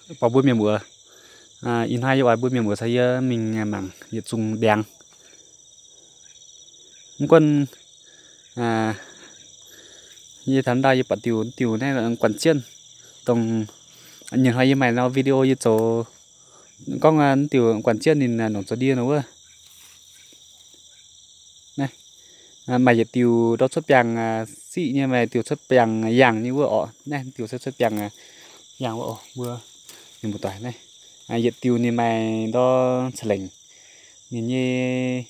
Buatc mbuo mienh muoz, ih hnoi yie oix mbuo mienh muoz caux yie mingh mangc yietc zungh ndiangx. Mv gunv yie taux ndau yie buatc diuh, diuh naaiv guanh jienv, dongh nyei hnoi yie maaih norm video yie zoux gorngv diuh guanh jienv ninh nongc zoux ndie nor wuov. Naaiv maaih yietc diuh ndortv cuotv biangh siqv nyei, maaih diuh cuotv biangh yangh nyei wuov orqc. Naaiv diuh se cuotv biangh yangh wuov oc. Mbuo mienh muoz-doic, naaiv yietc diuh ninh maaih ndortv ca'lengc ninh nyei,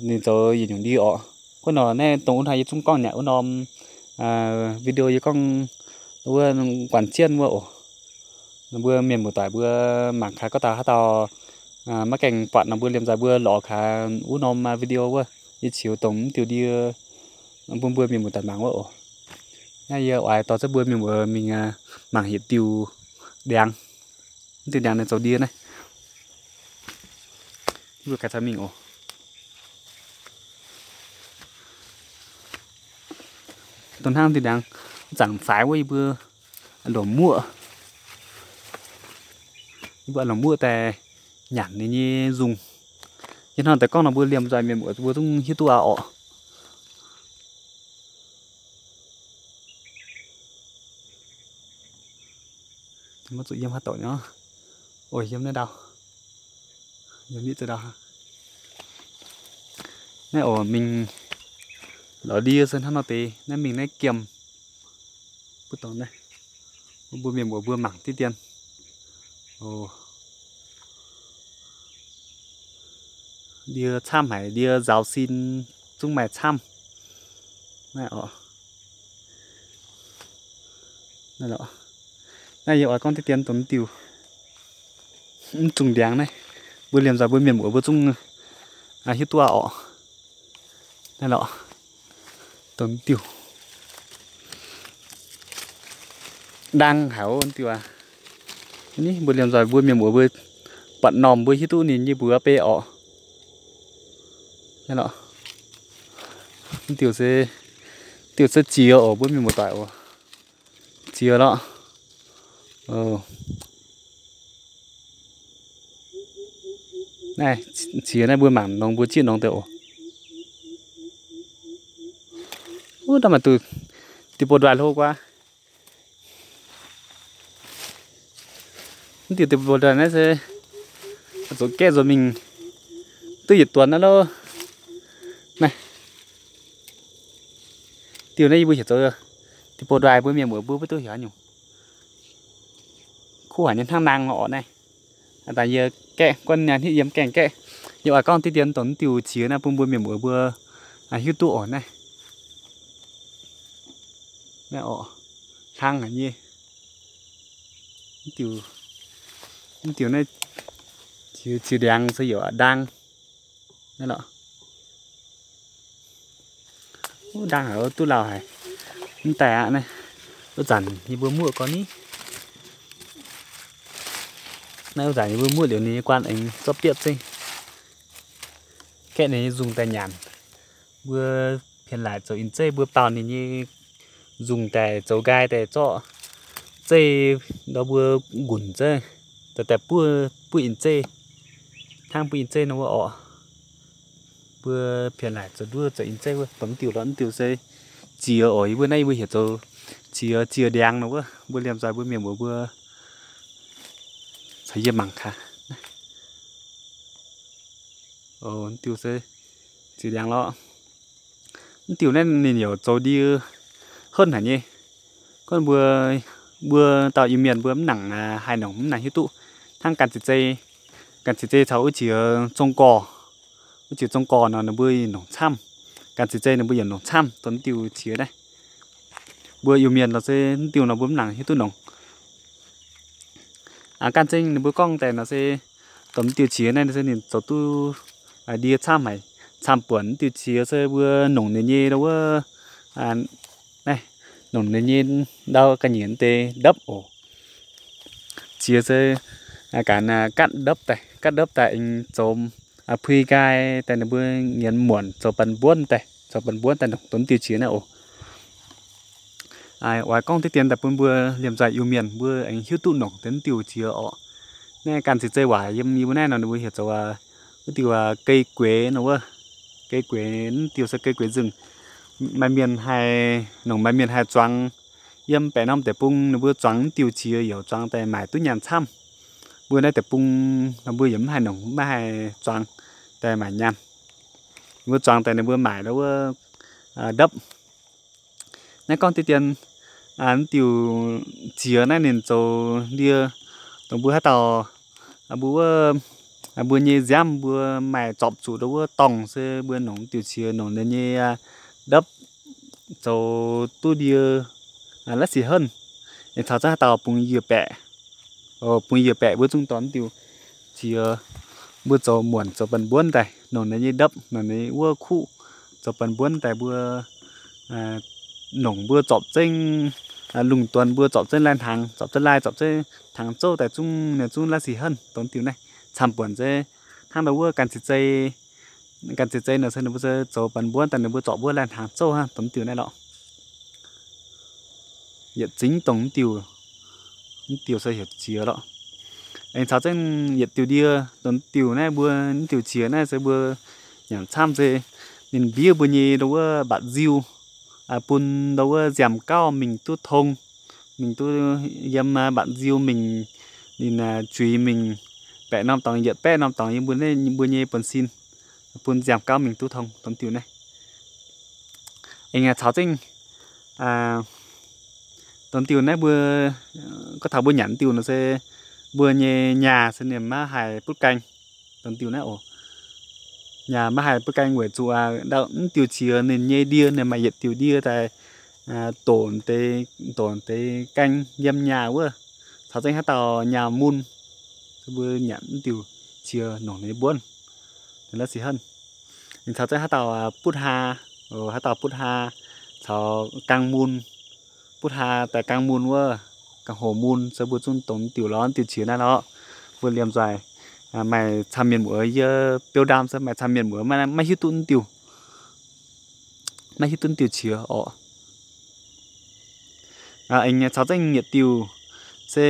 ninh zoux yietc nyungc ndie orqc. Gunv nor naaiv dongh wuov hnoi yie zungv gorngv nyanc wuov norm video yie gorngv wuov guanh jienv wuov oc. Mbuo mienh muoz-doic mbuo mangc gaax gorngv taux haaix dauh maiv gaengh buatc nor mbuo liemh nzaaih mbuo lorz gaax wuov norm video wuov, yie qiux dongh mv diuh ndie bun mbuo mienh muoz-doic mangc wuov oc. Naaiv yie oix dorh zengv mbuo mienh muoz mingh mangc yietc diuh ndiangx. Mv diuh ndiangx ninh zoux ndie naaiv. Mbuo gaax caux mingh oc. Dongh hnangv diuh ndiangx zanc faix wuov yie mbuo longc muoqv, yie mbuo longc muoqv daaih nyanc ninh nyei nzungh. Yie hnangv deix gorngv nor mbuo liemh nzaaih mienh muoz mbuo zungv hiuv duqv aqv orqc. Maiv zuqc yiem haaix dorngx nyei. Oc, yiem naaiv ndau. Yiem nitv za'ndau. Naaiv oc, mingh lorz ndie se hnangv nor deix. Naaiv mingh naaiv giemh. Mbuo dorngx naaiv, mbuo mienh muoz mbuo mangc diqv dien. Oc, ndie camv haic, ndie nzaaux sin zungv maaih camv. Naaiv oc, naaiv yie oix gorngv diqv dien dongh diuh mv zungh ndiangx naaiv, mbuo liemh nzaaih mbuo mienh muoz mbuo zungv hiuv duqv aqv orqc. Naaiv lorqc, dongh diuh ndaang haic diuh aqv. Mbuo liemh nzaaih mbuo mienh muoz mbuo buatc normh mbuo hiuv duqv ninh nyei mbuox bei orqc. Naaiv lorqc, diuh se, diuh se ziex oc, mbuo mienh muoz-doic oc. Ziex lorqc. Naaiv ziex naaiv mbuo mangc nongx mbuo zieqv nongx deix oc. Wuov, ndau maaih diuh, diuh bou ndoih hlo guaav. Mv diuh, diuh bou ndoih naaiv se zoux gaeqv nzuonx mingh duqv yietc duonx naaiv lorqc. Naaiv diuh naaiv yie mbuo heuc zoux diuh bou ndoih, mbuo mienh muoz mbuo maiv duqv heuc haaix nyungc. Kuv haic nyei, hnangv naang nor orqc naaiv. Daaih yie gaeqv guanh naaiv hitv yiem gaengh gaeqv. Yie oix gorngv diqv dien dongh diuh qiex naaiv bun mbuo mienh muoz mbuo hiuv duqv orqc naaiv. Naaiv orqc, hlang haic nyei. Mv diuh naaiv qiex ndiangx se heuc ndaang. Naaiv lorqc, ndaang haic, duqv lauh haic. Mv daaih aqv naaiv. Wuov zanc yie mbuo muoqv gorn ni. Naaiv wuov zanc yie mbuo muoqv liuz ninh nyei guaan aengx zorqv bietv zeiv, gaeqv ninh nyei nzungh daaih nyanc. Mbuo pienx laaix zoux in zeiv, mbuo baaux ninh nyei nzungh daaih zoux nqaai daaih zorqv zeiv ndau mbuo nqunc zeiv, daaih daaih buov, buov in zeiv, hnangv buov in zeiv nor wuov orqc. Mbuo pienx laaix zoux nduov zoux in zeiv wuov, dongh diuh lorqc, diuh se ziex oc. Yie mbuo naaiv yie mbuo heuc zoux ziex, ziex ndiangx nor wuov. Mbuo liemh nzaaih mbuo mienh muoz mbuo caux yie mangc gaax. Oc, diuh se ziex ndiangx lorqc. Mv diuh naaiv ninh yaac zoux ndie henv haic nyei. Gorngv mbuo, mbuo dauh Iu-Mienh mbuo mv nangc haih nongc, mv nangc hiuv duqv. Hnangv ganh ziex zei, ganh ziex zei caux wuov jiex zong gorx, wuov jiex zong gorx nor ninh mbuo nongc camv. Ganh ziex zei ninh mbuo yaac nongc camv dongh mv diuh qiex naaiv. Mbuo Iu-Mienh nor se mv diuh nor mbuo mv nangc hiuv duqv nongc. Aa, ganh ziex ninh mbuo gorngv daaih nor se dongh mv diuh qiex naaiv se ninh zoux duqv ndie camv haic, camv buonc. Mv diuh qiex se mbuo nongc ninh nyei wuov, naaiv, nongc ninh nyei ndau ga'nyiec deix ndopv oc. Qiex se ganh gatv ndopv daaih, gatv ndopv daaih aengx zoux pui nqaai daaih ninh mbuo nyienz muonc zoux banx mbuonv daaih, zoux banx mbuonv daaih nongc dongh mv diuh qiex naaiv oc. Oix gorngv deix dien daaih bun mbuo liemh nzoih Iu-Mienh mbuo aengx hiuv duqv nongc deix diuh qiex orqc. Naaiv ganh ciex zei waac yiem yie mbuo naaiv nor ninh mbuo heuc zoux wuov diuh gei gueix nor wuov. Gei gueix, diuh se gei gueix nzungh. Maaih mienh haih nongc, maaih mienh haih zuangx. Yiem baeqc norm deic-bung ninh mbuo zuangx diuh qiex youc zuangx daaih maaic duqv nyanc camv. Mbuo naaiv deic-bung nor mbuo yaac mv haih nongc, maiv haih zuangx daaih maaic nyanc. Mbuo zuangx daaih ninh mbuo maaic ndau wuov ndopv. Naaiv gorngv deix dien diuh qiex naaiv ninh zoux ndie dongh mbuo haaix dauh mbuo wuov, mbuo nyei nziaamv mbuo maaih zorpc zuqc ndau wuov dorngh se mbuo nongc diuh qiex nongc ninh nyei ndopv zoux duqv ndie la'sic henv. Aengx caux zengv haaix dauh bungx yiec baeqc, bungx yiec baeqc mbuo zungv dorh diuh qiex mbuo zoux muonc zoux banh mbuonv daaih nongc ninh nyei ndopv nongc ninh wuov kuqv zoux banh mbuonv daaih mbuo nongc mbuo zorpc zengv lungh duon mbuo zorpc zengv lai-hnaangx, zorpc zengv lai, zorpc zengv hnaangx zouv daaih zungv ninh zungv la'sic henv dongh diuh naaiv camv buonc se hnangv ndau wuov ganh ciex zei, ganh ciex zei nor se ninh mbuo zoux banh mbuonv daaih ninh mbuo zorpc wuov lai-hnaangx zouv hnangv dongh diuh naaiv lorqc. Yietc zingv dongh diuh, diuh se heuc qiex lorqc. Aengx caux zengv yietc diuh ndie dongh diuh naaiv mbuo diuh qiex naaiv se mbuo nyanc camv se ninh mbiev mbuo nyei ndau wuov mbatc nziu, bun ndau wuov nziaamv gauv mingh duqv tong, mingh duqv yiem mbatc nziu mingh, ninh zuiz mingh baeqc norm dorngx yietc baeqv norm dorngx yiem mbuo, mbuo nyei buonv-sin, bun nziaamv gauv mingh duqv tong dongh diuh naaiv. Aengx caux zengv dongh diuh naaiv mbuo gorngv taux mbuo nyanc diuh nor se mbuo nyei nyaah se ninh maiv haih butv gaeng dongh diuh naaiv oc. Nyaah maiv haih butv gaeng weic zuqc ndau diuh qiex ninh nyei ndie ninh maaih yietc diuh ndie daaih doqc deix, doqc deix gaeng yiem nyaah wuov. Caux zengv haaix dauh nyaah mun, mbuo nyanc diuh qiex nongc ninh mbuonv, ninh la'sic henv. Ninh caux zengv haaix dauh butv haa, haaix dauh butv haa caux gaang mun, butv haa daaih gaang mun wuov, gaang hoc mun se mbuo zungv dongh diuh lorz diuh qiex naaiv lorqc. Mbuo liemh nzoih maaih camv mienh muoz, yie biouv ndaam se maaih camv mienh muoz maiv hiuv duqv diuh, maiv hiuv duqv diuh qiex orqc. Aengx caux zengv yietc diuh se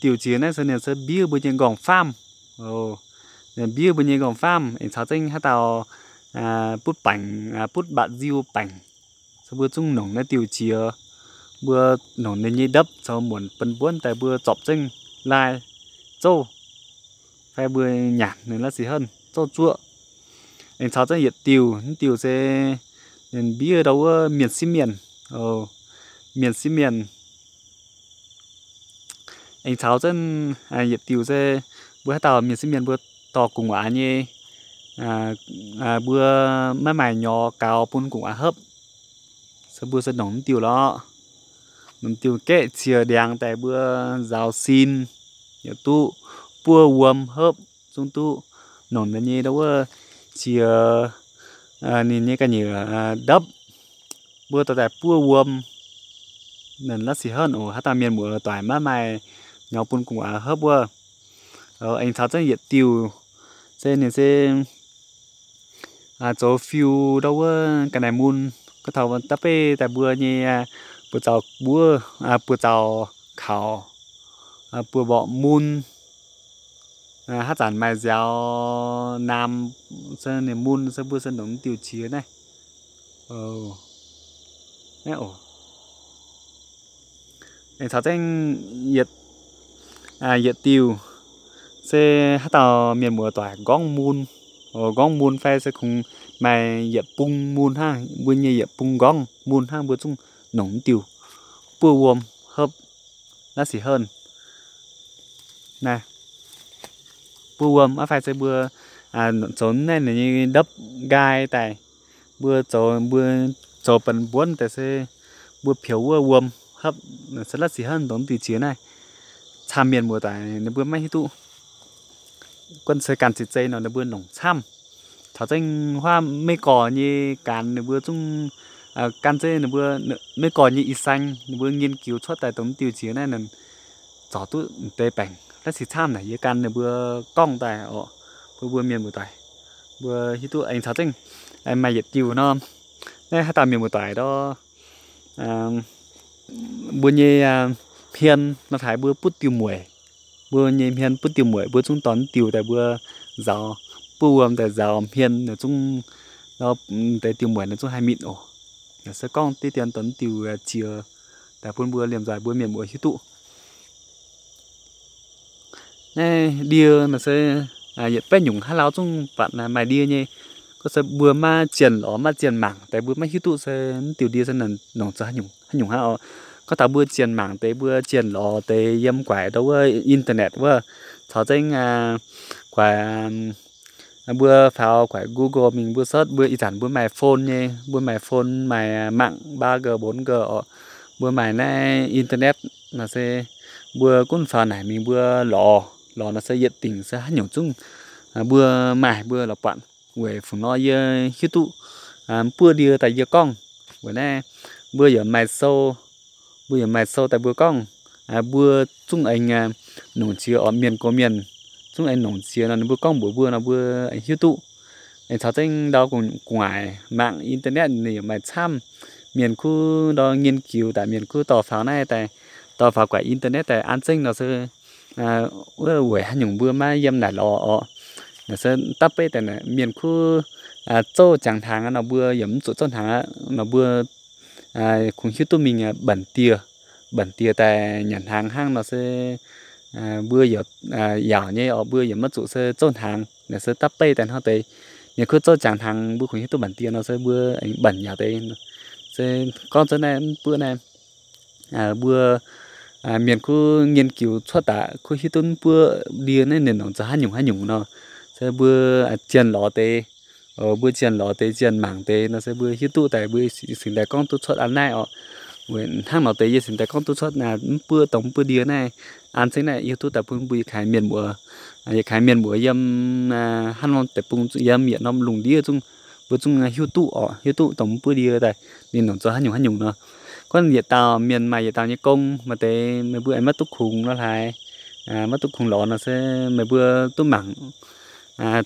diuh qiex naaiv se ninh se mbiev mbuo nyei nqorngv-faamv. Ninh mbiev mbuo nyei nqorngv-faamv. Aengx caux zengv haaix dauh butv baengc, butv mbatc nziu baengc, se mbuo zungv nongc naaiv diuh qiex. Mbuo nongc ninh nyei ndopv zoux muonc banh mbuonv daaih mbuo zorpc zengv lai zouv, fai mbuo nyanc ninh la'sic henv zouv zuoqv. Aengx caux zengv yietc diuh, diuh se ninh mbiev ndau wuov mienh sieqv mienh, mienh sieqv mienh. Aengx caux zengv yietc diuh se mbuo haaix dauh mienh sieqv mienh mbuo dorh gu'nguaaz nyei, mbuo maiv maaih nyorx gaux bun gu'nguaaz hopv, se mbuo se nongc diuh lorqc. Nongc diuh gaeqv ciex ndiangx daaih mbuo nzaaux sin, yaac duqv buov wuom hopv, zungv duqv nongc ninh nyei ndau wuov qiex, ninh nyei ga'nyiec ndopv, mbuo dorh daaih buov wuom, ninh la'sic henv oc. Haaix dauh mienh muoz doic maiv maaih nyorx bun gu'nguaaz hopv wuov. Aengx caux zengv yietc diuh se ninh se zoux fiu ndau wuov ga'naaiv mun, gorngv taux da'beiv daaih mbuo nyei buoz-zaux mbuov, buoz-zaux kaux, buoz-mborqv mun, haaix zanc maaih nziaaux naamh se ninh mun se mbuo se nongc diuh qiex naaiv. Aengx caux zengv yietc diuh se haaix dauh mienh muoz doic nqorngv mun, nqorngv mun fai se kungx maaih yietc bung mun hnangv, mbuo nyei yietc bung nqorngv mun hnangv mbuo zungv nongc diuh buov wuom hopv la'sic henv. Naaiv buov wuom aqv fai se mbuo zoux naaiv ninh nyei ndopv nqaai daaih, mbuo zoux, mbuo zoux banh mbuonv daaih se mbuo peux wuov wuom hopv, se la'sic henv dongh diuh qiex naaiv. Camv mienh muoz doic ninh mbuo maiv hiuv duqv. Gunv se ganh ciex zei nor ninh mbuo nongc camv. Taux zengv huaav Meiv Gorx nyei gaanx ninh mbuo zungv gan zeiv ninh mbuo, Meiv Gorx nyei ih saeng ninh mbuo nghiên cứu cuotv daaih dongh diuh qiex naaiv, ninh zorc duqv deix baengc la'sic camv naaic. Yie gan ninh mbuo gorngv daaih oc, mbuo mbuo mienh muoz doic mbuo hiuv duqv. Aengx caux zengv maaih yietc diuh nor, naaiv haaix dauh mienh muoz doic ndor mbuo nyei hmien nor haaix mbuo butv diuh mueic. Mbuo nyei hmien butv diuh mueic, mbuo zungv dorh diuh daaih mbuo nzaaux, buov wuom daaih nzaaux hmien, zungv deix diuh mueic nor zungv haih mitc oc. Se gorngv diqv dien dorh diuh jiex daaih bun mbuo liemh nzoih mbuo mienh muoz hiuv duqv. Naaiv ndie nor se yietc baeqv nyungc haaix lauh zungv buatc maaih ndie nyei. Gorngv se mbuo maiv zienh lorz maiv zienh mangc deix mbuo maiv hiuv duqv se diuh ndie se nongc zoux haaix nyungc hnangv oc. Gorngv taux mbuo zienh mangc deix, mbuo zienh lorz deix yiem guaix ndau wuov internet wuov, caux zengv guaix mbuo faaux guaix Google mingh mbuo search, mbuo ih zanc mbuo maaih phone nyei, mbuo maaih phone maaih mạng ba G bốn G oc. Mbuo maaih naaiv internet nor se mbuo gunv faaux naaic mingh mbuo lorz, lorz nor se yietc dingc se haaix nyungc zungv mbuo maaih mbuo lorz buatc. Weic fungc nor yie hiuv duqv mv buoqv ndie daaih yie gorngv weic naaiv mbuo yaac maaih sou, mbuo yaac maaih sou daaih mbuo gorngv, mbuo zungv aengx nongc jiex oc, mienh gox mienh zungv aengx nongc jiex nor ninh mbuo gorngv mbuox mbuo nor mbuo aengx hiuv duqv. Aengx caux zengv ndau gu'nguaaic mạng internet ninh yaac maaih camv. Mienh kuv ndau nghiên cứu daaih, mienh kuv dorh faaux naaiv daaih, dorh faaux guaix internet daaih an zengv nor se wuov weic haaix nyungc mbuo maiv yiem naaic lorz oc. Naaic se dapv beiv daaih mienh kuv zouv jangx hnaangx nor mbuo yaac mv zuqc zouv hnaangx aqv nor mbuo kungx hiuv duqv mingh banh dieh, banh dieh daaih nyanc hnaangx hnangv nor se mbuo yaac yaauc nyei oc, mbuo yaac maiv zuqc se zouv hnaangx. Naaic se dapv beiv daaih hnangv deix, mienh kuv zouv jangx hnaangx mbuo kungx hiuv duqv banh dieh nor se mbuo aengx banh yaauc deix. Se gorngv zunv naaiv mv buoqv naaiv mbuo mienh kuv nghiên cứu cuotv daaih kuv hiuv duqv mv buoqv ndie naaiv ninh nongc zoux haaix nyungc haaix nyungc nor, se mbuo zienh lorz deix, mbuo zienh lorz deix zienh mangc deix nor se mbuo hiuv duqv daaih mbuo singx daaih gorngv duqv cuotv an naaiv oc. Weic hnangv nor deix yie singx daaih gorngv duqv cuotv mv buoqv dongh mv buoqv ndie naaiv an zengv naaiv hiuv duqv daaih bun mbuo yietc kaaix mienh muoz, yietc kaaix mienh muoz yiem hnangv norm deic-bung yiem yietc norm lungh ndiev zungv, mbuo zungv hiuv duqv oc, hiuv duqv dongh mv buoqv ndie daaih ninh nongc zoux haaix nyungc haaix nyungc nor. Gorngv yietc dauh mienh maaih yietc dauh nyei gong, maaih deix meih mbuo aengx maiv duqv kungx nor haaix, maiv duqv kungx lorz nor se meih mbuo duqv mangc.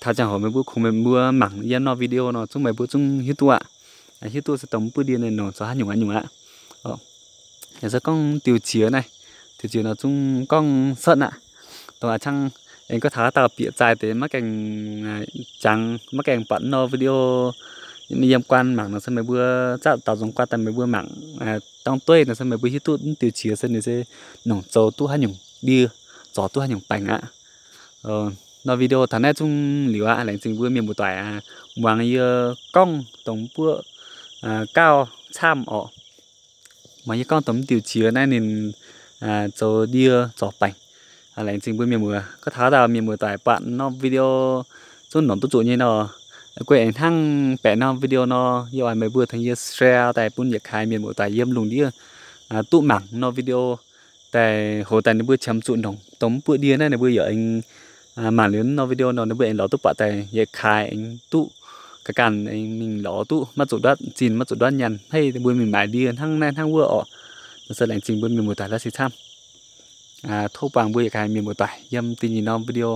Taux ziangh hoc meih mbuo kungx meih mbuo mangc yiem norm video nor zungv meih mbuo zungv hiuv duqv aqv. Hiuv duqv se dongh mv buoqv ndie ninh nongc zoux haaix nyungc haaix nyungc aqv. Se gorngv diuh jiex naaiv, diuh jiex nor zungv gorngv cuotv aqv. Dongh a'cangv aengx gorngv taux haaix dauh bieqc zaih deix maiv gaengh jangx, maiv gaengh buatc norm video yiem guan mangc nor se meih mbuo zaapv daaux nzongx guan daaih meih mbuo mangc dorng dueiv nor se meih mbuo hiuv duqv mv diuh jiex se ninh se nongc zoux duqv haaix nyungc ndie, zorc duqv haaix nyungc baengc aqv. Norm video taux naaiv zungv liuz aqv. Laengz zingh mbuo mienh muoz-doic muangx yie gorngv dongh mv buoqv gauh camv oc. Muangx yie gorngv dongh mv diuh jiex naaiv ninh zoux ndie zorc baengc. Laengz zingh mbuo mienh muoz. Gorngv taux dauh mienh muoz-doic buatc norm video zungv nongc duqv zuqc nyei nor, guei aengx hnangv baeqc norm video nor, yie oix meih mbuo tengx yie share daaih bun yietc kaaix mienh muoz-doic yiem lungh ndiev duqv mangc norm video daaih, hoz daaih ninh mbuo qiemx zuqc nongc dongh mv buoqv ndie naaiv ninh mbuo yaac aengx mangc liuz norm video nor ninh mbuo aengx lorz duqv buatc daaih yietc kaaix aengx duqv ga'ganh aengx mingh lorz duqv maiv zuqc ndortv zinh maiv zuqc ndortv nyaanh hei mbuo mingh maaic ndie hnangv naaiv hnangv wuov oc. Nor se laengz zingh mbuo mienh muoz-doic la'sic camv. Tov buangh mbuo yietc kaaix mienh muoz-doic yiem da'nyeic norm video.